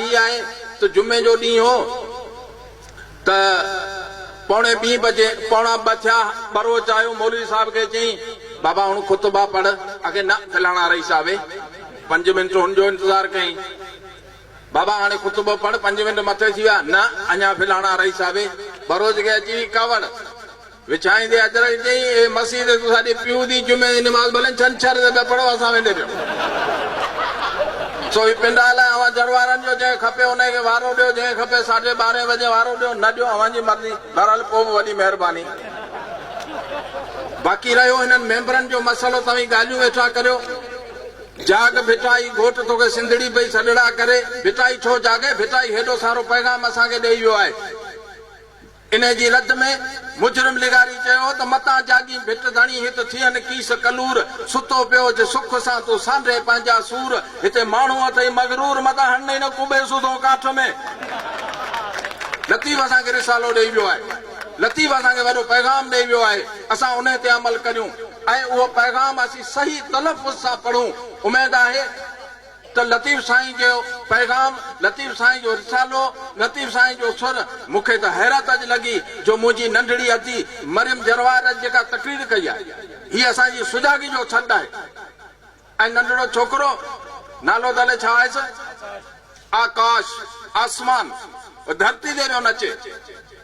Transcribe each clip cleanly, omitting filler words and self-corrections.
ڳالهه هي آهي ته جمعي جو ڏينهن هو ته پوڻي ٻين بجي، پوڻا ٻه ٿيا، ٻروچ آيو، مولوي صاحب کي چيائين، بابا هڻ خطبا پڙهه. آکي نه فلاڻا رئيس آوي. پنج منٽ هن جو انتظار ڪيائين. بابا هاڻي خطبو پڙهه، پنج منٽ مٿي ٿي ويا. نه اڃا فلاڻا رئيس آوي. ٻروچ کي اچي وئي ڪاوڙ. وڇائيندي اجرڪ چيائين، اي مسيح تي تساڏي پيو the جمعي the نماز ڀلين ڇنڇر تي پيا پڙهو اسان ويندي پيو. سو هي پنڊال آهي اوهان جروارن جو جنهن کي کپي انهي کي وارو ڏيو جنهن کي کپي ساڍي ٻارهين بجي وارو ڏيو نه ڏيو اوهان جي مرضي بهرحال پوء به وڏي مهرباني. باقي رهيو هنن ميمبرن جو مسئلو توهين ڳالهيون ويٺا ڪريو. جاڳ ڀٽائي گهوٽ توکي سنڌڙي پئي سڏڙا ڪري ڀٽائي ڇو جاڳي ڀٽائي هيڏو سارو پيغام اسان کي ڏئي ويو آهي. انهيء جي رد ۾ مجرم لغاري چيو هو ته متان جاڳين ڀٽ ڌڻي هت ٿين ڪيس ڪلور، ستو پيو هج سک سان تون سانڍي پنهنجا سور، هتي ماڻهو اٿئي مغرور متان هڻنئي نه ڪٻي سوڌو ڪاٺ ۾. لطيف اسان کي رسالو ڏئي ويو آهي. لطيف اسان کي وڏو پيغام ڏئي ويو آهي. اسان انهيء تي عمل ڪريون ۽ اهو پيغام اسين صحيح تلفظ سان پڙهون. اميد آهي. ته لطيف سائين جو پيغام، لطيف سائين جو رسالو، لطيف سائين جو سر، مون کي ته حيرت اڄ لڳي جو منهنجي ننڍڙي ادي مريم جروار اڄ جيڪا تقرير ڪئي آهي، هي اسان جي سجاڳي جو سڏ آهي ۽ ننڍڙو ڇوڪرو، نالو ته الائي ڇا آهيس، آڪاش، آسمان، ڌرتي تي پيو نچي.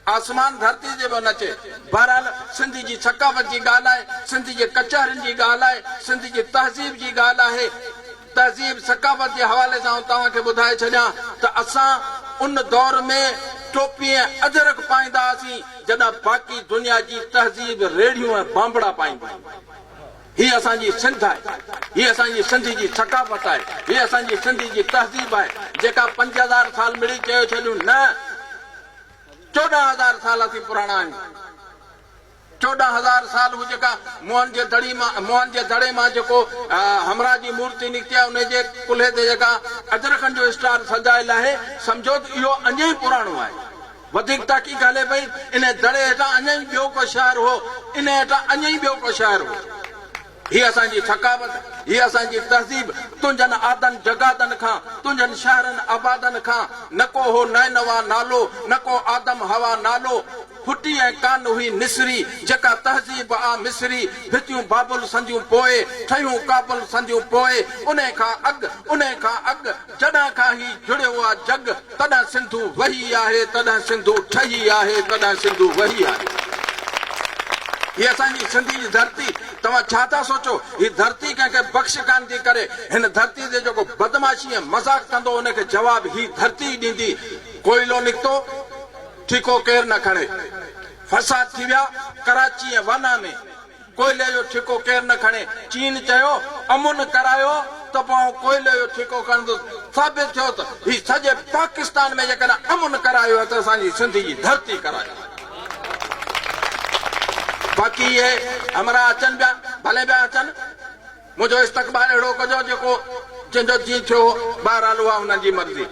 آسمان ڌرتي تي پيو نچي. بهرحال سنڌ جي ثقافت جي ڳالهه آهي، سنڌ جي ڪچهرين جي ڳالهه آهي، سنڌ جي تهذيب جي ڳالهه آهي. تهذيب ثقافت جي حوالي سان آئون توهان کي ٻڌائي ڇڏيان ته اسان ان دور ۾ ٽوپي ۽ اجرڪ پائيندا هئاسين جڏهن باقي دنيا جي تهذيب ريڙهيون ۽ بانبڙا پائيندي هئي. هي اسان جي سنڌ آهي، هي اسان جي سنڌ جي ثقافت آهي، هي اسان جي سنڌ جي تهذيب آهي جيڪا 5000 سال مڙئي چيو ڇڏيون نه 14,000 سال اسين پراڻا آهيون. 14,000 سال هو جيڪا موهن جي دڙي مان موهن جي دڙي مان جيڪو همراهه جي مورتي نڪتي آهي انهي جي ڪلهي تي جيڪا اجرڪن جو اسٽار سجايل آهي سمجهو ته اهو اڃا ئي پراڻو آهي. وڌيڪ تحقيق هلي پئي انهي دڙي هيٺان اڃا ئي ٻيو ڪو شهر هو انهي هيٺان اڃا ئي ٻيو ڪو شهر هو. هي اسان جي ثقافت، هي اسان جي تهذيب، تنهنجن عادن جڳادن کان، تنهنجن شهرن آبادن کان، نه ڪو هو نينوا نالو، نه ڪو آدم حوا نالو، ڦٽي ۽ ڪانه هئي نسري، جيڪا تهذيب آ مصري، ڀتيون بابل سنديون پوء، ٺهيون ڪابل سنديون پوء، انهي کان اڳ، انهي کان اڳ، جڏهن کان هي جڙيو آ جڳ، تڏهن سنڌو وهي آهي، تڏهن سنڌو ٺهي آهي، تڏهن سنڌو وهي آهي. هي اسان جي سنڌي جي ڌرتي، توهان ڇا ٿا سوچو؟ هي ڌرتي ڪنهن کي بخش ڪانه ٿي ڪري. هن ڌرتي تي جيڪو بدمعاشي ۽ مذاق ڪندو ان کي جواب هي ڌرتي ئي ڏيندي. ڪوئلو نڪتو، ٺيڪو ڪير نه کڻي. فساد ٿي ويا ڪراچي ۽ وانا ۾. ڪوئلي جو ٺيڪو ڪير نه کڻي. چين چيو، امن ڪرايو ته پوء آئون ڪوئلي جو ٺيڪو کڻندس. ثابت ٿيو ته هي سڄي پاڪستان ۾ جيڪڏهن امن ڪرايو آهي ته اسان جي سنڌ جي ڌرتي ڪرايو آهي. باقي اهي همراهه اچن پيا، ڀلي پيا اچن. منهنجو استقبال اهڙو ڪجو جيڪو جنهن جو جيئن ٿيو هو. بهرحال اها انهن جي مرضي.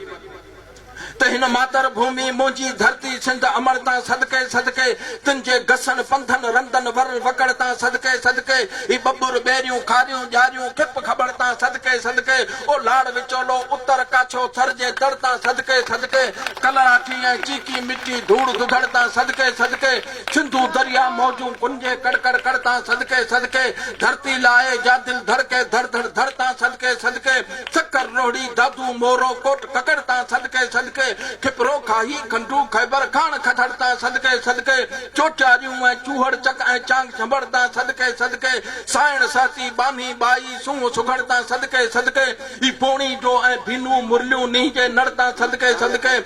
ته هن ماتر ڀومي منهنجي ڌرتي سنڌ امڙ تان صدقي صدقي تن جي گسن پنڌن رندن ور وڪڙ تان صدقي صدقي هي ٻٻر ٻيريون کاريون ڄاريون کپ کٻڙ تان صدقي صدقي او لاڙ وچولو اتر ڪاڇو ٿر جي دڙ تان صدقي صدقي ڪلراٺي ۽ چيڪي مٽي ڌوڙ ڌڌڙ تان صدقي صدقي سنڌو درياء موجون ڪنجي ڪڙڪڙ ڪڙ تان صدقي صدقي ڌرتي لاء جا دل ڌڙڪي ڌڙ ڌڙ ڌڙ تان صدقي صدقي سکر، روهڙي، دادو، مورو، ڪوٽ ڪڪڙ تان صدقي صدقي، کپرو، کاهي، کنڊو، خيبر، کاڻ کٿڙ تان صدقي صدقي، چوٽياريون ۽ چوهڙ چڪ ۽ چانگ ڇنڀڙ تان صدقي صدقي، سائڻ، سهتي، ٻانهي، ٻائي، سونهن سگهڙ تان صدقي صدقي، هي پوڻي جو ۽ ڀينو، مرليون، نينهن جي نڙ تان صدقي صدقي.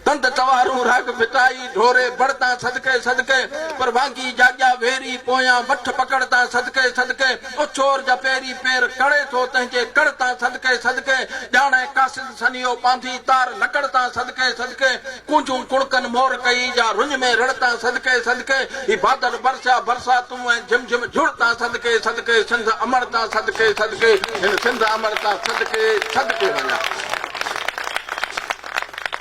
تند توارون راڳ ڦٽائي، ڍوري بڙ تان صدقي صدقي، پر وانگي جاڳيا ويري، پويان وٺ پڪڙ تان صدقي صدقي، او چور جا پيري پير ڪڙي ٿو تنهن جي ڪڙ تان صدقي صدقي، ڄاڻي قاصد سنيهو پانڌي تار لڪڙ تان صدقي صدقي، ڪونجون ڪڻڪن مور ڪئي جا رڃ ۾ رڙ تان صدقي صدقي، هي بادل برسيا برساتون ۽ جھم جھم جھڙ تان صدقي صدقي، سنڌ امڙ تان صدقي صدقي، هن سنڌ امڙ تان صدقي صدقي وڃان.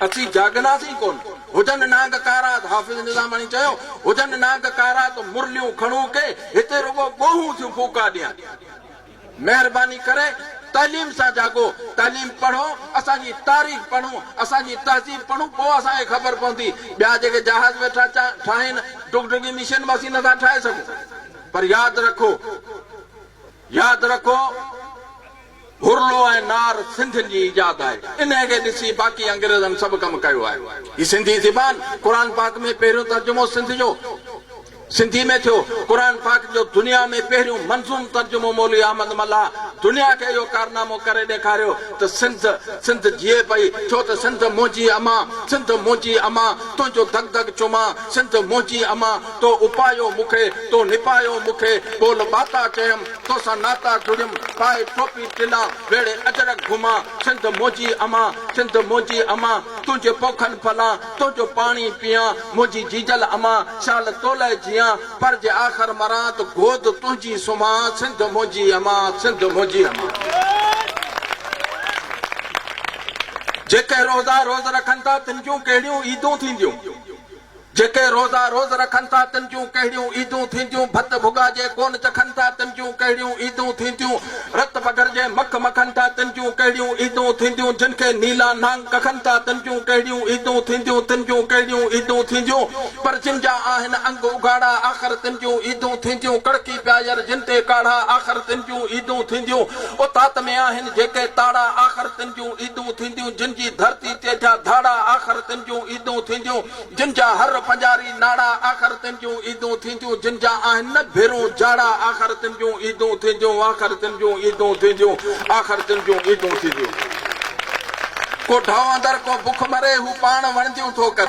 اسين جاڳنداسين ڪونه. هجن نانگ ڪارا ته حافظ نظاماڻي چيو، هجن نانگ ڪارا ته مرليون کڻون ڪي، هتي رڳو ڳوهون ٿيون ڦوڪا ڏين. مهرباني ڪري تعليم سان جاڳو، تعليم پڙهو، اسان جي تاريخ پڙهون، اسان جي تهذيب پڙهون پوء اسان کي خبر پوندي. ٻيا جيڪي جهاز ويٺا ٺاهين، ڊگڊگي مشين به اسين نٿا ٺاهي سگهون. پر ياد رکو، ياد رکو هرلو ۽ نار سنڌين جي ايجاد آهي. انهيء کي ڏسي باقي انگريزن سڀ ڪم ڪيو آهي. هي سنڌي زبان قرآن پاڪ ۾ پهريون ترجمو سنڌ جو سنڌي ۾ ٿيو. قرآن پاڪ جو دنيا ۾ پهريون منظوم ترجمو مولوي احمد ملاح دنيا کي اهو ڪارنامو ڪري ڏيکاريو ته سنڌ سنڌ جيئي پئي ڇو ته سنڌ منهنجي امان سنڌ منهنجي امان تنهنجو دڳ دڳ چمان سنڌ منهنجي امان تو اپايو مون کي تو نپايو مون کي ٻول ٻاتا چيم توسان ناتا جڙيم پائي ٽوپي ٽلان ويڙهي اجرڪ گهمان سنڌ منهنجي امان سنڌ منهنجي امان تنهنجي پوکن ڦلان تنهنجو پاڻي پيان منهنجي جيجل امان شال تولئه جيان پر جي آخر مران ته گود تنهنجي سمهان سنڌ منهنجي امان سنڌ منهنجي امان. جيڪي روزا روز رکن ٿا تن جون ڪهڙيون عيدون ٿينديون. جيڪي روزا روز رکن ٿا تن جون ڪهڙيون عيدون ٿينديون ڀت ڀڳا جي ڪون چکن ٿا تن جون ڪهڙيون عيدون ٿينديون رت پگهر جي مک مکن ٿا تن جون ڪهڙيون عيدون ٿينديون جن کي نيلا نانگ ڪکن ٿا تن جون ڪهڙيون عيدون ٿينديون تن جون ڪهڙيون عيدون ٿينديون پر جن جا آهن انگ اگهاڙا آخر تن جون عيدون ٿينديون ڪڙڪي پيا ير جن تي ڪاڙها آخر تن جون عيدون ٿينديون اتات ۾ آهن جيڪي تاڙا آخر تن جون عيدون ٿينديون جن جي ڌرتي تي ٿيا ڌاڙا آخر تن جون عيدون ٿينديون جن جا هر پنجاري ناڙا آخر تن جون عيدون ٿينديون جن جا آهن نه ڀيرون جاڙا آخر تن جون عيدون ٿينديون آخر تن جون عيدون ٿينديون آخر تن جون عيدون ٿينديون. ڪو ڍؤ اندر ڪو بک مري هو پاڻ وڻنديون ٿو ڪري.